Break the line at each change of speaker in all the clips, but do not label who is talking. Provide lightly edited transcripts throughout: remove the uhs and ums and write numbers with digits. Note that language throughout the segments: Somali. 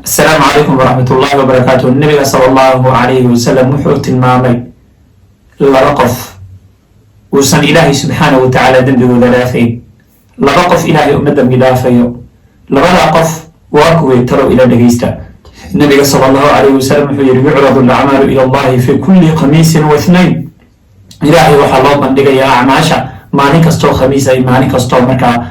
Asalaamu calaykum waraxmat ullahi wabarakaatu. Nabiga sala Allahu calayhi wasalam wuxuu tilmaamay laba qof uusan Ilaahay subxaanahu wa tacaala dembigooda dhaafayn. Laba qof Ilaahay uma dembi dhaafayo. Labadaa qof waa kuway? Talow ila dhegeysta. Nabiga sala Allahu calayhi wasalam wuxuu yihi: "Yucradu alacmaalu ila Allahi fi kulli khamiisin wa ithnain." Ilaahay waxaa loo bandhigayaa acmaasha maalin kastoo Khamiisa iyo maalin kastoo markaa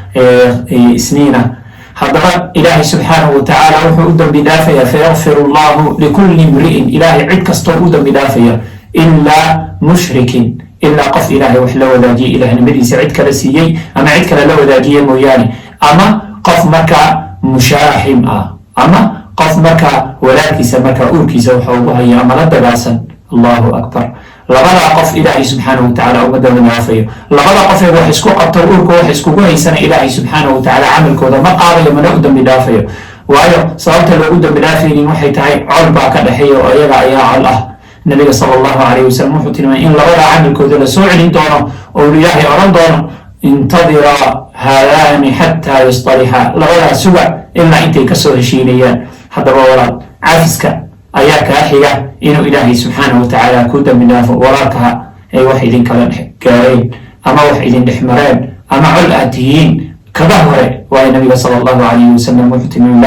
Isniina. Haddaba Ilaahay subxaanahu wa tacaala wuxuu u dambi dhaafayaa, "fayakfir Allahu likulli imri'in", Ilaahay cid kastoo u dambi dhaafaya, "ilaa mushrikin", ilaa qof Ilaahay wax la wadaajiyey, Ilaahnimadiisa cid kale siiyey ama cid kale la wadaajiye mooyaane, ama qof markaa mushaaxim ah, ama qof markaa walaalkiisa markaa uurkiisa waxa ugu haya ama la dagaalsan. Allahu akbar! Labadaa qof Ilaahay subxaanahu watacaala uma dambi dhaafayo. Labada qof ee wax isku qabto, uurka wax iskugu haysana, Ilaahay subxaanahu watacaala camalkooda ma qaadayo, mana u dambi dhaafayo. Waayo, sababta loogu dambi dhaafaynin waxay tahay col baa ka dhexeeya oo iyaga ayaa col ah. Nabiga sala Allahu calayhi wasalam wuxuu tilmaamay in labadaa camalkooda la soo celin doono oo Ilaahay odhan doono: "Intadira haadaani xataa yastalixa", labadaa suga ilaa intay kasoo heshiinayaan. Haddaba walaal, cafiska ayaa kaa xiga inuu Ilaahay subxaanahu watacaala ku dambi dhaafo. Walaalkaha ay wax idinkala dhex gaareen ama wax idin dhex mareen ama col aad tihiin kaga hore, waayo nabiga sala Allahu calayhi wasalam wuxuu tilmaamay: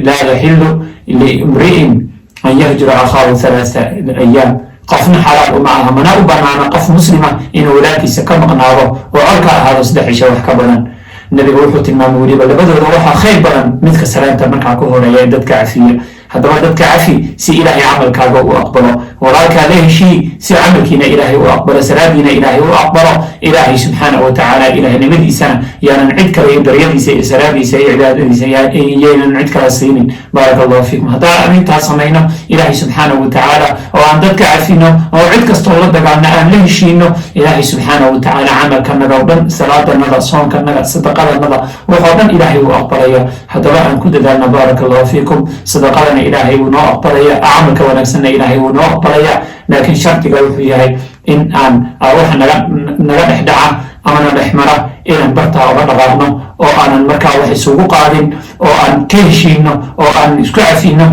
"Laa yaxilu liimri'in an yahjura akhaahu 3 ayaam." Qofna xalaal uma aha, mana u banaano qof muslima inuu walaalkiisa ka maqnaado oo col ka ahaado 3 cisho wax ka badan. Nabiga wuxuu tilmaamay weliba labadooda waxaa khayr badan midka salaanta markaa ku horeeya ee dadka cafiya. Haddaba dadka cafi si Ilaahay camalkaaga u aqbalo. Walaalkaa la heshii si camalkiina Ilaahay u aqbalo, salaadiina Ilaahay u aqbalo. Ilaahay subxaanahu watacaala ilaahnimadiisana yaanan cid kale iyo baryadiisa iyo salaadiisa iyo cibaadadiisa yaynan cid kale siinin. Baaraka Allahu fiikum. Haddaan arrintaas samayno, Ilaahay subxaanahu watacaala oo aan dadka cafino oo cid kastoo la dagaalno aan la heshiino, Ilaahay subxaanahu watacaala camalkanaga o dhan, salaadanada, soonkanaga, sadaqadanada, waxoo dhan Ilaahay wuu aqbalaya. Haddaba aan ku dadaalno. Baaraka Allahu fiikum. Sadaqadana Ilaahay wuu noo aqbalaya, camalka wanaagsanna Ilaahay wuu noo aqbalaya, laakiin shardiga wuxuu yahay in aan waxa naga dhex dhaca ama na dhex mara inaan bartaa oga dhaqaaqno oo aanan markaa wax isugu qaadin oo aan ka heshiino oo aan isku cafino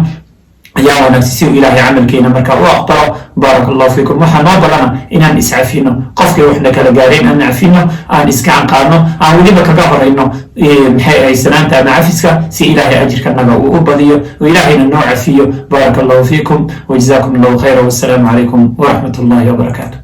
ayaa wanaagsan, si uu Ilaahay camalkeena markaa u aqbalo. Baaraka Allahu fiikum. Waxaa noo balana inaan iscafino, qofkii waxna kala gaareen aan cafino, aan iska canqaadno, aan weliba kaga horayno, maxay ahay, sanaanta ama cafiska, si Ilaahay ajirkanaga uu u badiyo oo Ilaahayna noo cafiyo. Baaraka Allahu fiikum wajazaakum Allahu khayra, wassalaamu calaykum waraxmat Allahi wabarakaatu.